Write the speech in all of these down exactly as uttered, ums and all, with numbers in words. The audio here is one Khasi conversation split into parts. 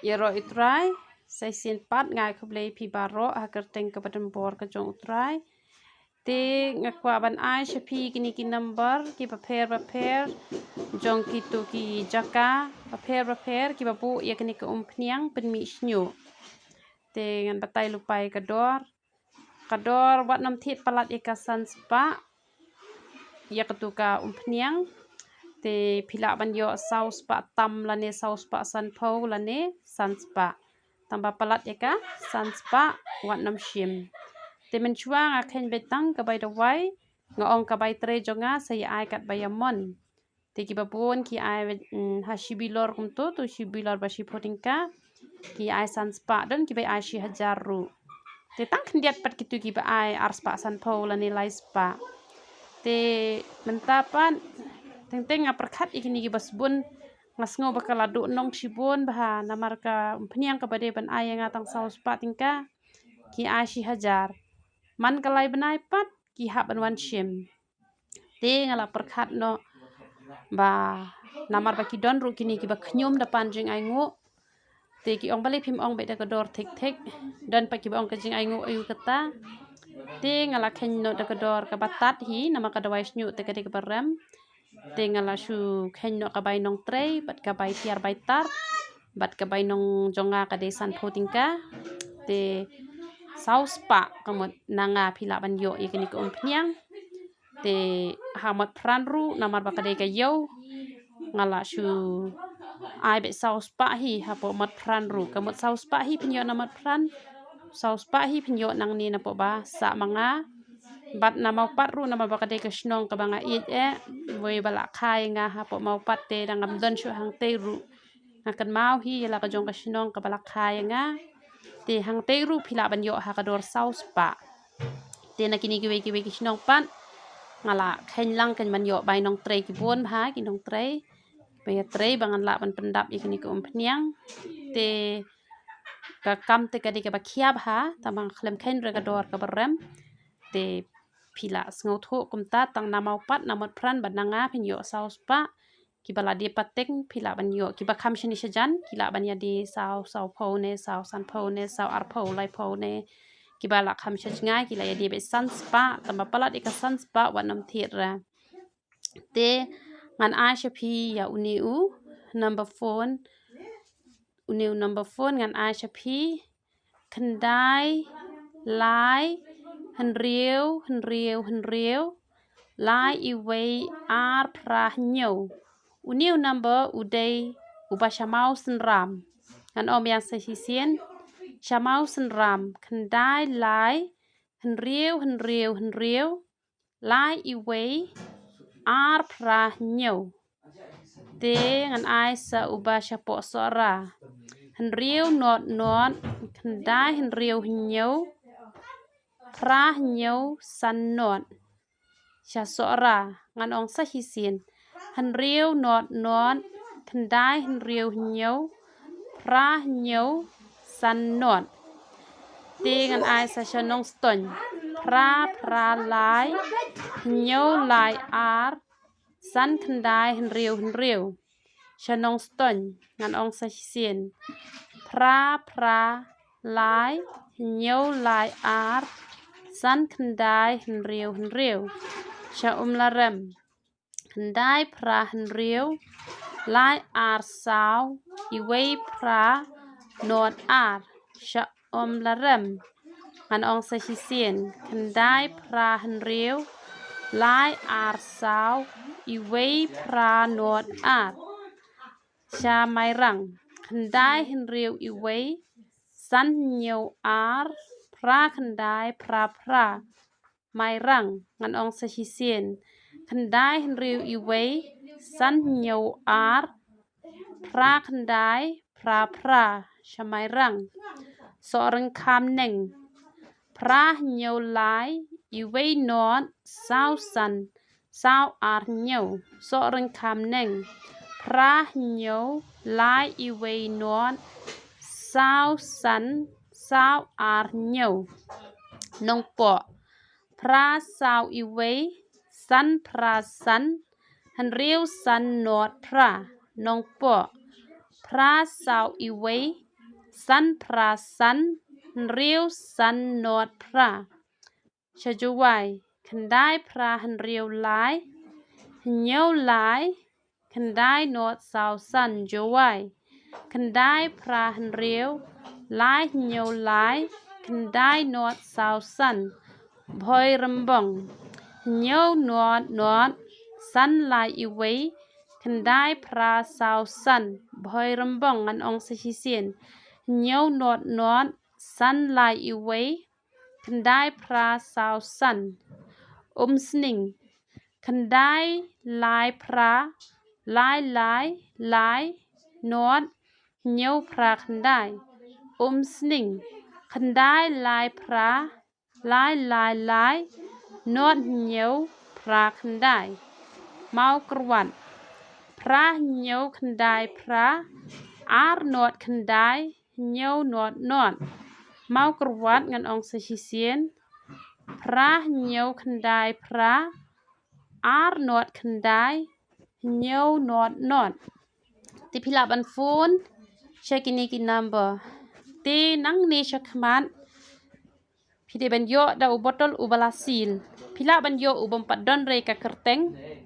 Ïaroh ïa u Trai, sa shisien pat nga ai khublei phi baroh ha ka kyrteng kaba donbor ka jong u Trai. Te nga kwah ban ai sha phi kine ki number kiba pher bapher jong kito ki jaka bapher bapher kiba buh ïa kine ki umphniang pynmih shñiuh. Te ngan batai lypa ïa ka dor. Ka dor wat nym thied palat ïa ka san spah ïa katu ka umphniang. Te phi lah ban ïoh saw spah tam lane saw spah sanphew lane san spah. Tangba palat ïa ka san spah wat nym shim. Te mynshuwa nga kheiñ beit tang ka bai dawai, nga ong ka bai trei jong nga sa ïa ai katba ïa mon. Te kiba bun ki ai, mm, ha shi bilor kumto, to shi bilor ba shiphew tyngka. Ki ai san spah, don kiba ai shi hajar ruh. Te tang khyndiat pat kito kiba ai ar spah sanphew lane lai spah. Te mynta pat teng teng nga pyrkhat ïa kine kiba sbun, nga sngew ba ka la duh nong shibun bha namar ka umphniang kaba dei ban ai ïa nga tang saw spah tyngka, ki ai shi hajar. Man ka lai bnai pat ki hap ban wan shim. Te nga la pyrkhat noh ba namar ba ki don ruh kine kiba khñium da pan jingainguh. Te ki ong balei phim ong beit da ka dor thik thik. Don pat kiba ong ka jingainguh aiu kata. Te nga la kheiñ noh da ka dor kaba tad hi namar ka dawai shñiuh te ka dei kaba rem. Te nga la shu kheiñ noh ka bai nongtrei bad ka bai tiar bai tar bad ka bai nong jong nga ka dei sanphew tyngka. Te saw spah ka mut na nga phi lah ban ïoh ïa kine ki umphniang. Te ha Motphran ruh namar ba ka dei ka ïew, nga la shu ai beit saw spah hi hapoh Motphran ruh. Ka mut saw spah hi phin ïoh na Motphran, saw spah hi phin ïoh nangne napoh ba sah ma nga. Bad na Mawpat ruh namar ba ka dei ka shnong kaba nga ïeit eh, wei ba la kha ïa nga hapoh Mawpat te dang ngam don shuh hangtei ruh. Nga kynmaw hi ïa la ka jong ka shnong kaba la kha ïa nga. Te hangtei ruh phi lah ban ïoh ha ka dor saw spah. Te na kine kiwei kiwei ki shnong pat nga la kheiñ lang kheiñ ban ïoh bai nongtrei ki bun bha ki nongtrei. Ba ïa trei ba ngan lah ban pyndap ïa kine ki umphniang. Te ka kam te ka dei kaba khia bha, tang ba nga khlem kheiñ re ka dor kaba rem. Te phi lah sngewthuh kumta tang na Mawpat na Motphran bad na nga phin ïoh saw spah. Kiba la die pateng phi lah ban ïoh, kiba kham shane shajan ki lah ban ïa die saw, sawphew ne saw sanphew ne saw arphew laiphew ne. Kiba la kham sha jngai ki la ïa die beit san spah, tangba palat ïa ka san spah wat nym thied re. Te ngan ai sha phi ïa une u number phone, une u number phone ngan ai sha phi. Khyndai lai hynriew hynriew hynriew lai iwei ar phra hynñiew. Une u number u dei uba sha Mawsynram. Ngan ong biang sa shisien, sha Mawsynram, khyndai lai hynriew hynriew hynriew lai iwei ar phra hynñiew. Te ngan ai sa uba shapoh Sohra, hynriew not not khyndai hynriew hynñiew phra hynñiew san not. Sha Sohra ngan ong sa shisien, hynriew not not khyndai hynriew hynñiew phra hynñiew san not. Te ngan ai sa sha Nongstoiñ, phra phra lai hynñiew lai ar san khyndai hynriew hynriew. Sha Nongstoiñ ngan ong sa shisien, phra phra lai hynñiew lai ar san khyndai hynriew hynriew. Sha Umlarem, khyndai phra hynriew lai ar saw iwei phra not ar. Sha Umlarem ngan ong sa shisien, khyndai phra hynriew lai ar saw iwei phra not ar. Sha Mairang, khyndai hynriew iwei san hynñiew ar phra khyndai phra phra. Mairang ngan ong sa shisien, khyndai hynriew iwei san hynñiew ar phra khyndai phra phra. Sha Mairang. Sohryngkham neng, phra hynñiew lai iwei not saw san saw ar hynñiew. Sohryngkham neng, phra hynñiew lai iwei not saw san saw ar hynñiew. Nongpoh, phra saw iwei san phra san hynriew san not phra. Nongpoh, phra saw iwei san phra san hynriew san not phra. Sha Jowai, khyndai phra hynriew lai hynñiew lai khyndai not saw san. Jowai, khyndai phra hynriew lai hynñiew lai khyndai not saw san. Bhoirymbong, hynñiew not not san lai uwei khyndai phra saw san. Bhoirymbong, ngan ong sa shisien, hynñiew not not san lai uwei khyndai phra saw san. Umsning, khyndai lai phra lai lai lai not hynñiew phra khyndai. Umsning, khyndai lai phra lai lai lai not hynñiew phra khyndai. Mawkyrwat, phra hynñiew khyndai phra ar not khyndai hynñiew not not. Mawkyrwat, ngan ong sa shisien, phra hynñiew khyndai phra ar not khyndai hynñiew not not. Te phi lah ban phone sha kine ki number. Te nangne shakhmat phi dei ban ïoh da u botol uba la seal. Phi lah ban ïoh u bym pat don re ka kyrteng,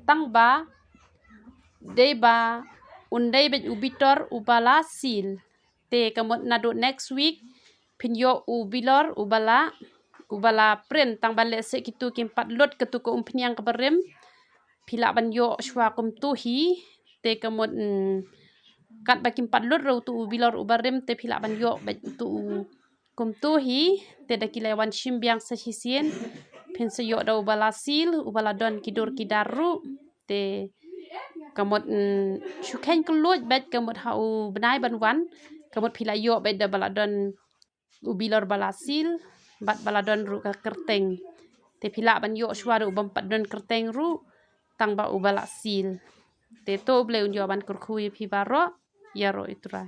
tang ba dei ba un dei beit u bitor uba la seal. Te ka mut naduh next week phin ïoh u bilor uba la, uba la print, tang ba lehse kitu kim pat lut katu ka umphniang kaba rim. Phi lah ban ïoh shuwa kumtu hi. Te ka mut, mm, katba kim pat lut ruh utu u bilor uba rim, te phi lah ban ïoh beit utu u kumtu hi. Te da ki la wan shim biang sa shisien, phin sa ïoh da uba la seal, uba la don ki dur ki dar ruh. Te ka mut, mm, shu kheiñ kylluid beit, ka mut ha u bnai ban wan ka mut phi la ïoh beit da ba la don u bilor ba la seal bad ba la don ruh ka kyrteng. Te phi lah ban ïoh shuwa ruh u bym pat don kyrteng ruh, tang ba uba la seal. Te to U Blei un ïoh ban kyrkhu ïa phi baroh. Ïaroh ïa U Trai.